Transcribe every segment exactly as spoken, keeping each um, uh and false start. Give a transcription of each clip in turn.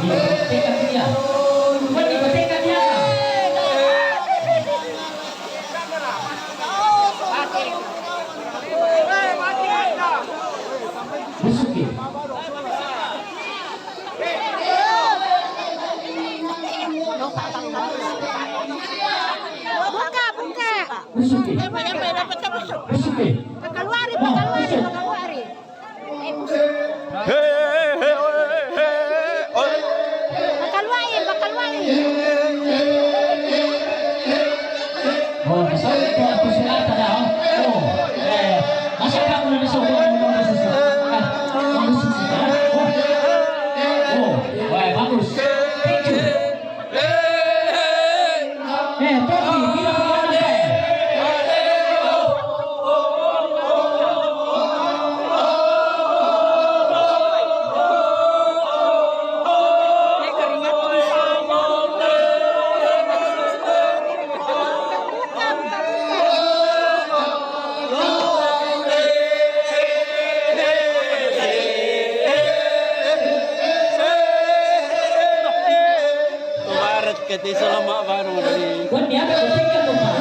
Teka dia. Wani, teka dia. Besuki. Buka, buka. Besuki. Besuki. Pakaluari, pakaluari, pakaluari. He, he, he, he, he, oi. Pakaluari, pakaluari. Oh, masuk ke aku silata dah. Oh, eh, masa kamu udah masuk ke rumah susu? Ah, kamu susu, ah? Oh. Oh, wah, bagus. Thank you. Eh, Topi, mira cómo anda, eh. Mubarak ka ti, salama' barang ni. Kuwan niya, kuwan niya, kuwan niya.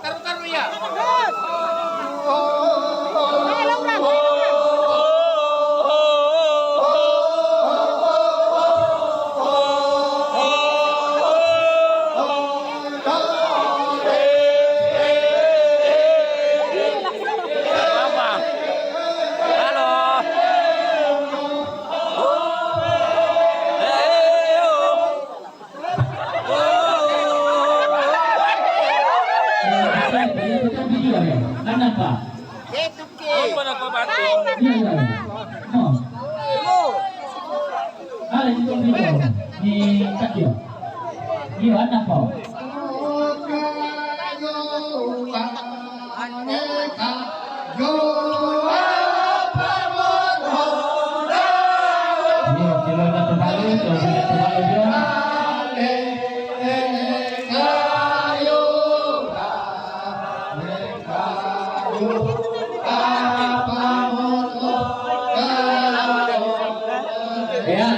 Taruh-taruh ya. Ano pa? Ano pa nagbabato? Iya, iya. Oh. Ano yung video? Ni Takyo. Iyo, ano pa? Ayan,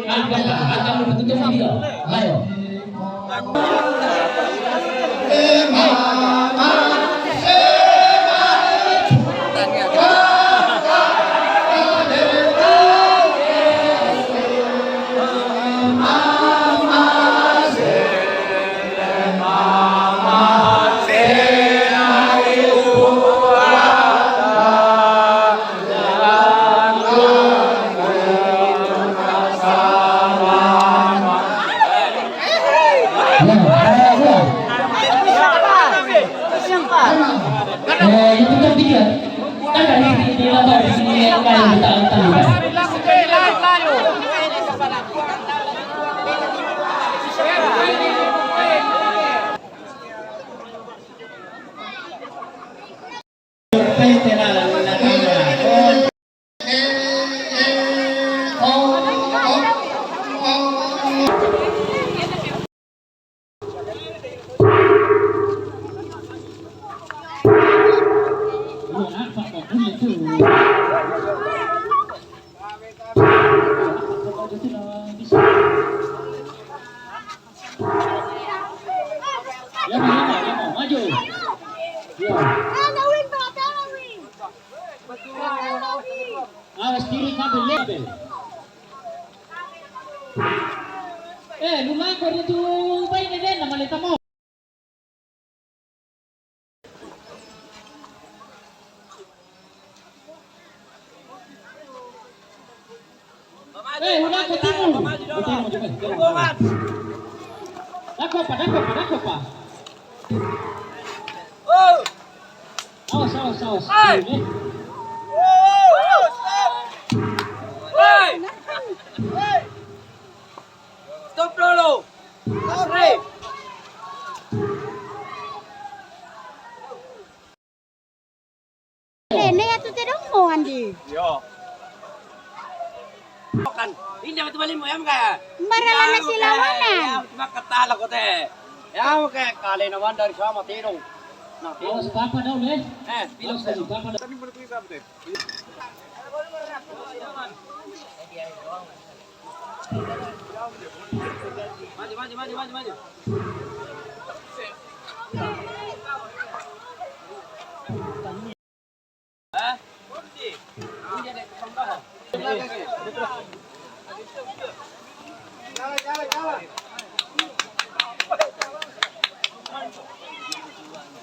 ang ganda, ang ganda ng video. Ayo. Yan, yan, yan, maju. Yan. Awas kiri, kabel, kabel. Eh, lumako dito, bay na din, namalita mo. Eh, wala ko timo. Ko timo, di ba? Dako pa, dako pa, dako pa. Awas, awas, awas. Ay! Eh. Ay! Stop, Lolo! Stop, Ray! Eh, ne ya tu te dongo. Andi. Yo. Kan, hindi mo tumalim mo, yan ka. Marala na sila, wanan. Yan, makatala ko, te. Yan ka, kali naman dari sa matinong. Awas, papa daw, eh. Eh, pilok sa papa daw.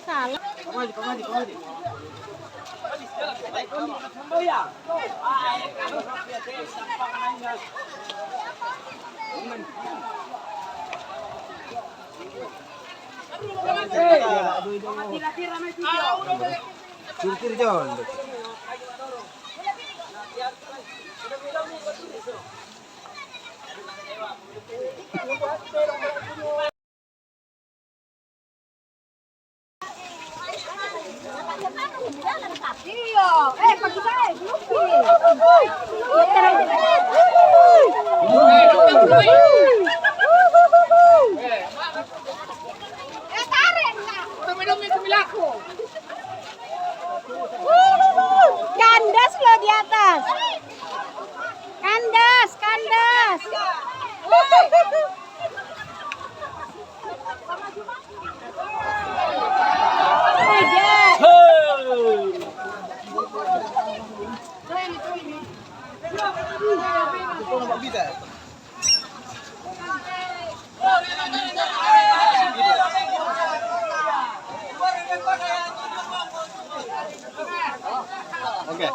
Salah. Tirtir, John. Kandas lo di atas. Kandas, kandas. Oke.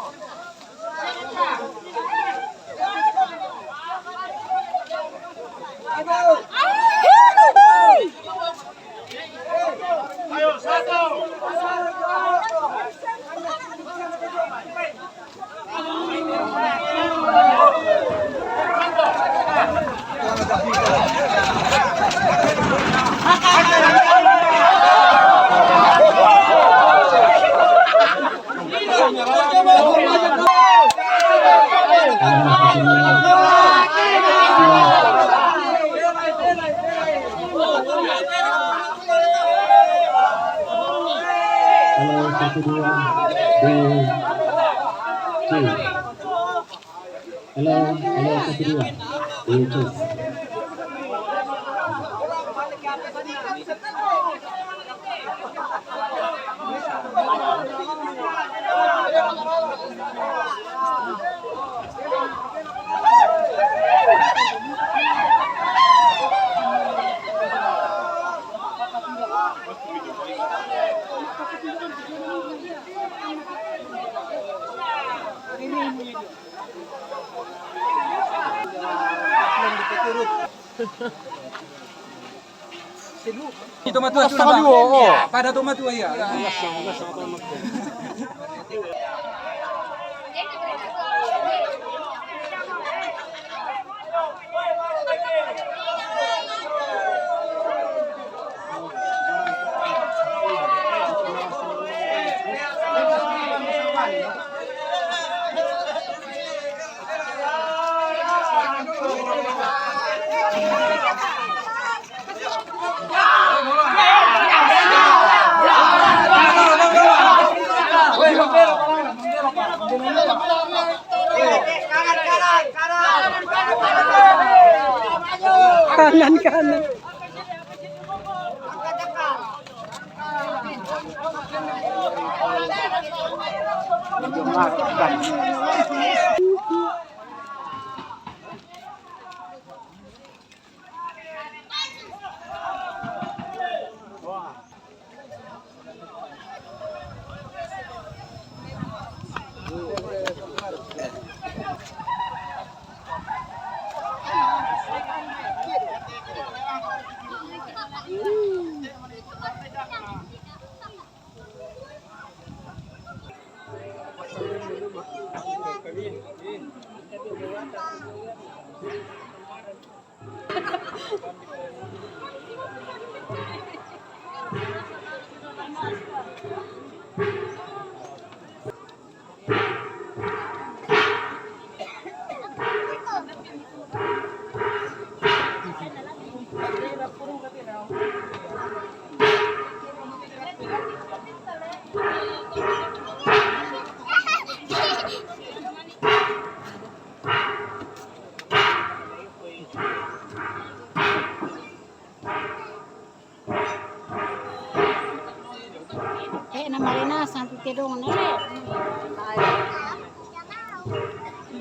Halo, satu, dua. Di, di. Halo, halo, satu, dua. Di, di. Ito matua, ito na ba? Pada to matua iya. Kanan, kanan.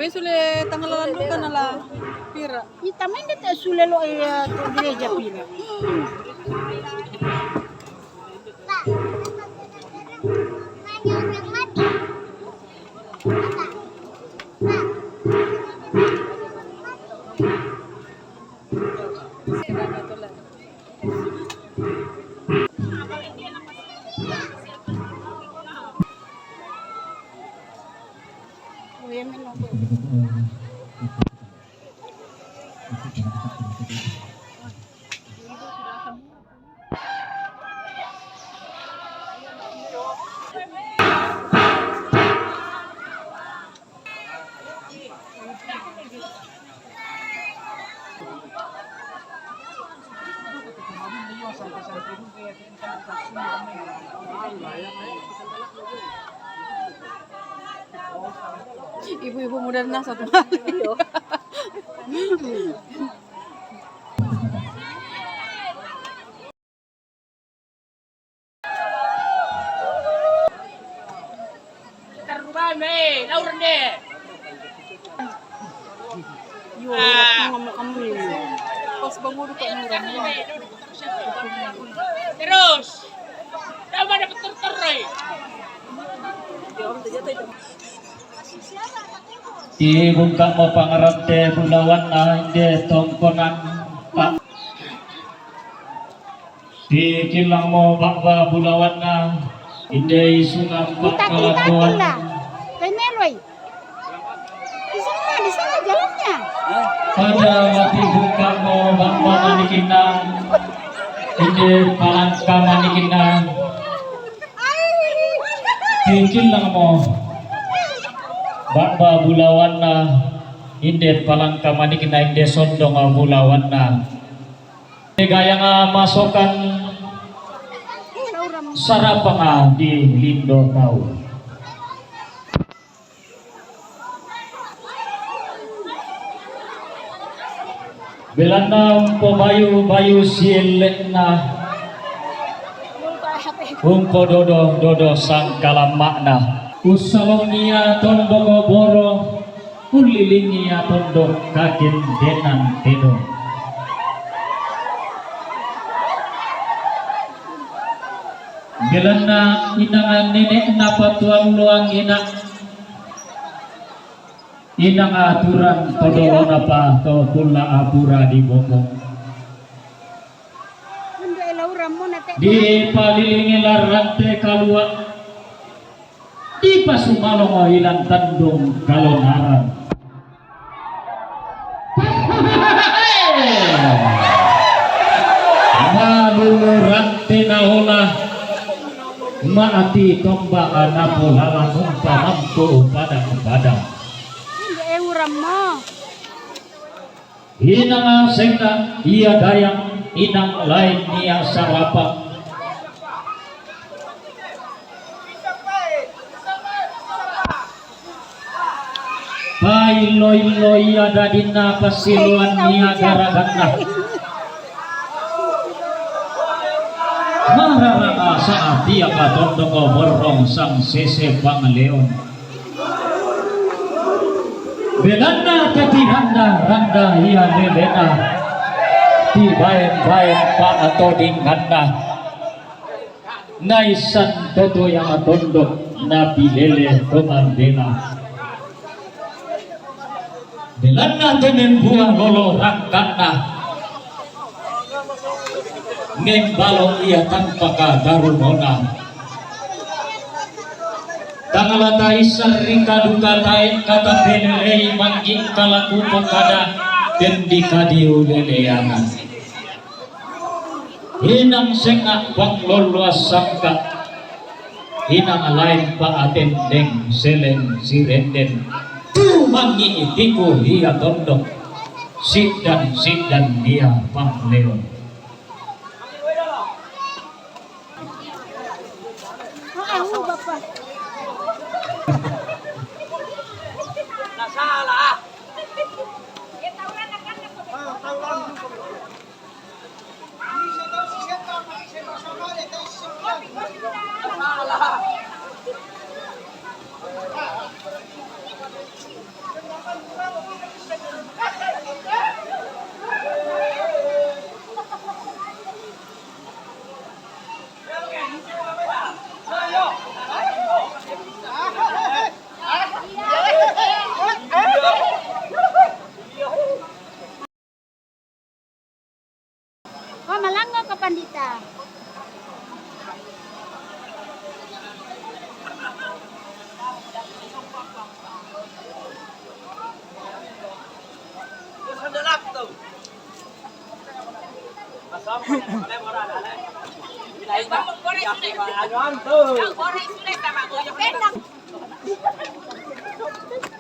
Sule tanggal lalu kan ala pira. Ita main dete sule lo, eh, gereja pira. Ibu-ibu muda na satu kali. Terubame, laur de. Yo, ngomong kamu ini. Pas bangun kok nurun. Terus. Dapat dapat terterai. Di bungka mo pangarante bulawan na inde tongkonan. Pak. Di kilang mo bakba bulawanna, inde isungan kita, kita, bakbalakuan. Kita. Kay Meloy. Di sana, di sana jalannya. Pada wati bungka mo bakba manikinna, inde palangka manikinna. Di kilang mo bakba bulawanna, inde palangka manikinna, inde sondong bulawanna. Gayang masokan sarapang di lindo tau. Belanna umpobayu-bayu sielle'na, umpododo-dodo sangkalamma'na. Ussalong ia tondok boro. Ullilingi ia tondok kagendenan tedong. Belanna inang nene'na patualloang ina, inang aturan todolona pa to kulla apura di boko. Dipalilingi larrante kalua. Dipasumalong ilang tandung kalonaran. Malulurante naola ma'ati tomba napolala umpamampo padang-padang. Inang asenna ia dayang, inang lain ia sarapa. Paillo-illo ia dadinna, passiloan ia garaganna. Mararanga saat ia patondoko borrong sang sese pangleon. Belanna teti randa-randa ia lelena, tibaen-baen pa'todinganna. Naissan toto ia matondok napilele to mambela. Belanna to membua lolo rangkanna, membalo ia tanpa katarungona. Tang la taissan ri kaduka tae kata pelelei manggi kalaku pakada, ten dikadiu leleangan. Inang senga' panglolloan sangka, inang lain pa'atendeng seleng sirenden. Tu mangi tiku ia tondok, siddan-siddan ia pangleon.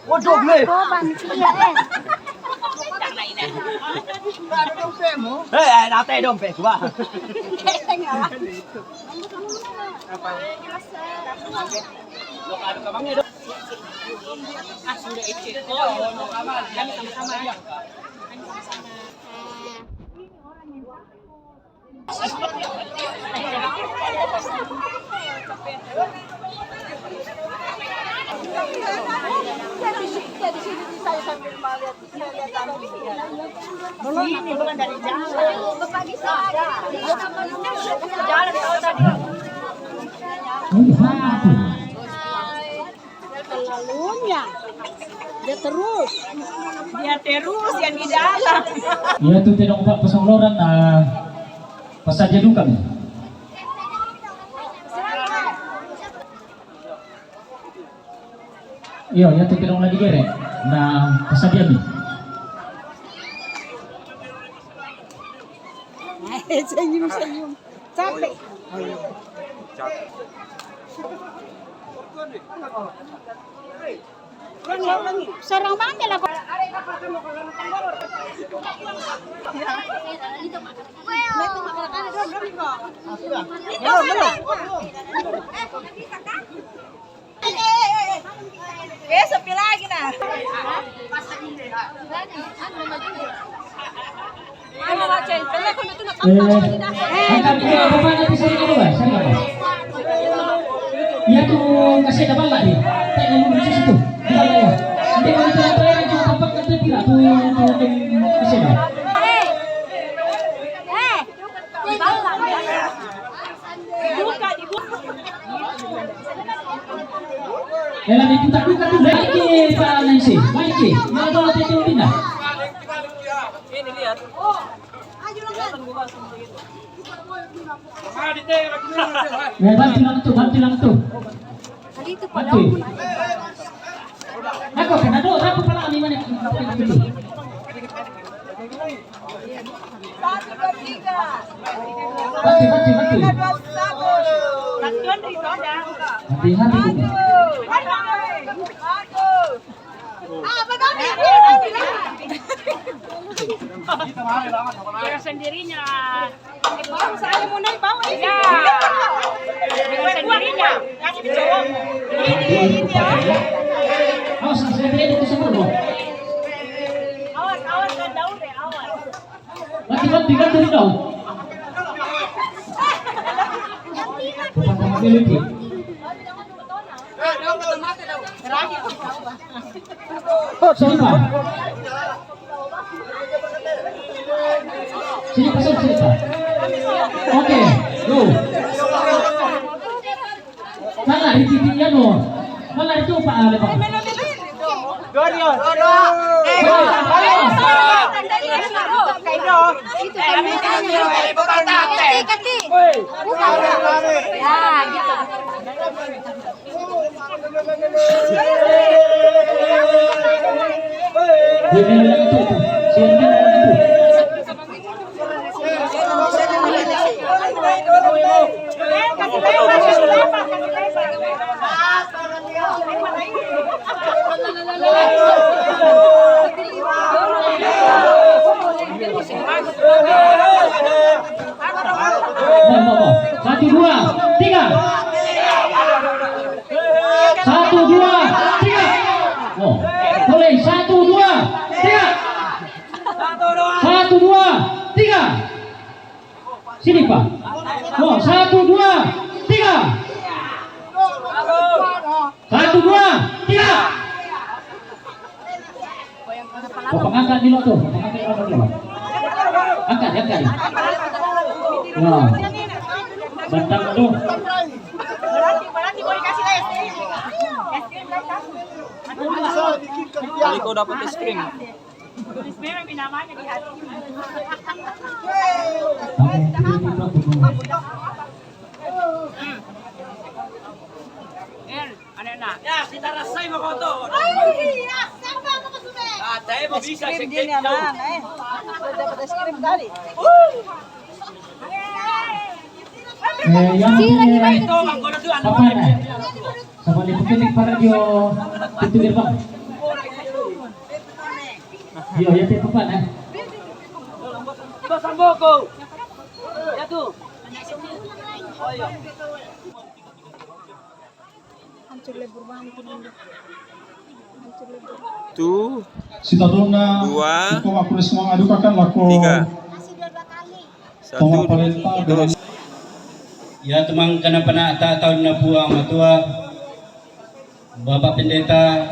Waduh, nih. Koban, iya, eh. Ada dompetmu? Eh, eh, nanti dompet gua. Apa? Belum, belum dari jalan. Jalan kalau tadi. Terlalunya. Dia terus. Dia terus yang di dalam. Iya tuh, tenong Pak Pasong Loran, ah, pasadia duka mi. Iya, iya tuh, tenong lagi gere. Nah, pasadia mi. Senyum-senyum. Capek. Capek. Sarang mana lah kok. Itu mana? Eh, sepi lagi nah. Anu lah, Ceng. Karena aku itu nak tampang lagi dah. Eh, tapi apa apa nanti saya nggak tahu, saya nggak tahu. Iya tuh, kasih ada bala nih. Tak yang lucu situ. Bala ya. Nanti kalau kita apa ya, kita tempat nanti tidak tuh, tuh, tuh, kasih ada. Eh, eh, bala. Ela diputar duka tu, baik ke Pak Nancy, baik ke. Mau bawa tete pindah. Eh, bantu lang tu, bantu lang tu. Bantu. Ako, kanado, rapo pala kami man. Satu, dua, tiga. Mati, mati, mati. Tiga, dua, satu. Latihan di sana. Hati-hati. Aduh. Aduh. Ah, apa tadi? Dia sendirinya. Baru saya mau naik bawah ini. Ya. Dengan sendirinya. Ini, ini, ya. Awas, saya tidak itu semua, loh. Awas, awas, kan daun deh, awas. Mati, mati, kan dari daun. Bukan sama sekali, Ki. Sini, Pak. Sini, Pak, sini, sini, Pak. Oke, go. Mana di titiknya, no? Mana itu, Pak? Ada, Pak. Dua, dua. Dua, dua. Itu kan. Woi. Ya, gitu. Satu, dua, tiga. Satu, dua, tiga. Oh, boleh. Satu, dua, tiga. Satu, dua, tiga. Sini, Pak. Oh, satu, dua, tiga. Satu, dua, tiga. Bapak angkat dulu tuh, Bapak angkat dulu. Angkat, angkat. Nah, bantang tuh. Tadi kau dapat es krim. Ya, kita rasai mau foto. Ay, ya, siapa mau ke sini? Ah, tayo mo bisa, es krim din yan, ah, eh. Eh, yang ini, apa na? Sama ni pemilik para dio, pintu gerbang. Yo, ya, tiap apa na? Ito, samboko. Ito. Oh, iya. Hancur lebur banget ini. Hancur lebur. Satu. Sitadonna, dua, hukum aku semua adukakan lako. Tiga. Satu, dua. Ya, tumangkana panata taun na puang matua, Bapak Pendeta,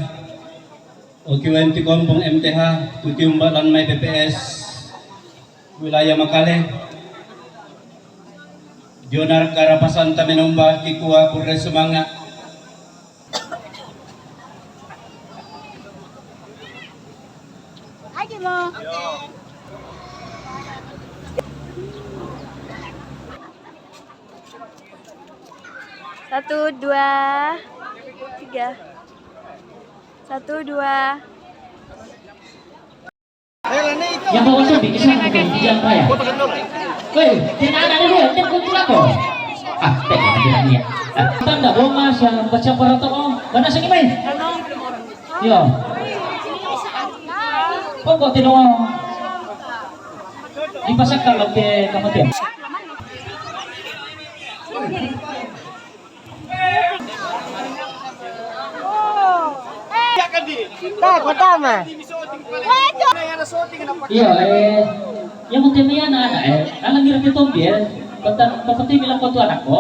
O Q M T Kompong M T H, Tuti Umbalan mai P P S, Wilayah Makale. Jonar karapasan tamenomba kikua kurre sumanga. Aja mo. Satu, dua, tiga. Satu, dua. Yang bawa zombie, di sana, di jalan raya. Woi, tena ada dulu, tena kumpul apa? Ah, tena ada ni. Ah, tanda boma, siapa, siapa rata, oh, mana sini, mai? Yo. Pokok tino. Di pasar kalau ke kamatian. Nah, pertama. Iya, eh, yang mungkin ni anak-anak, eh, anak ngira kita, eh, tentang, tentang bilang kau tu anakku.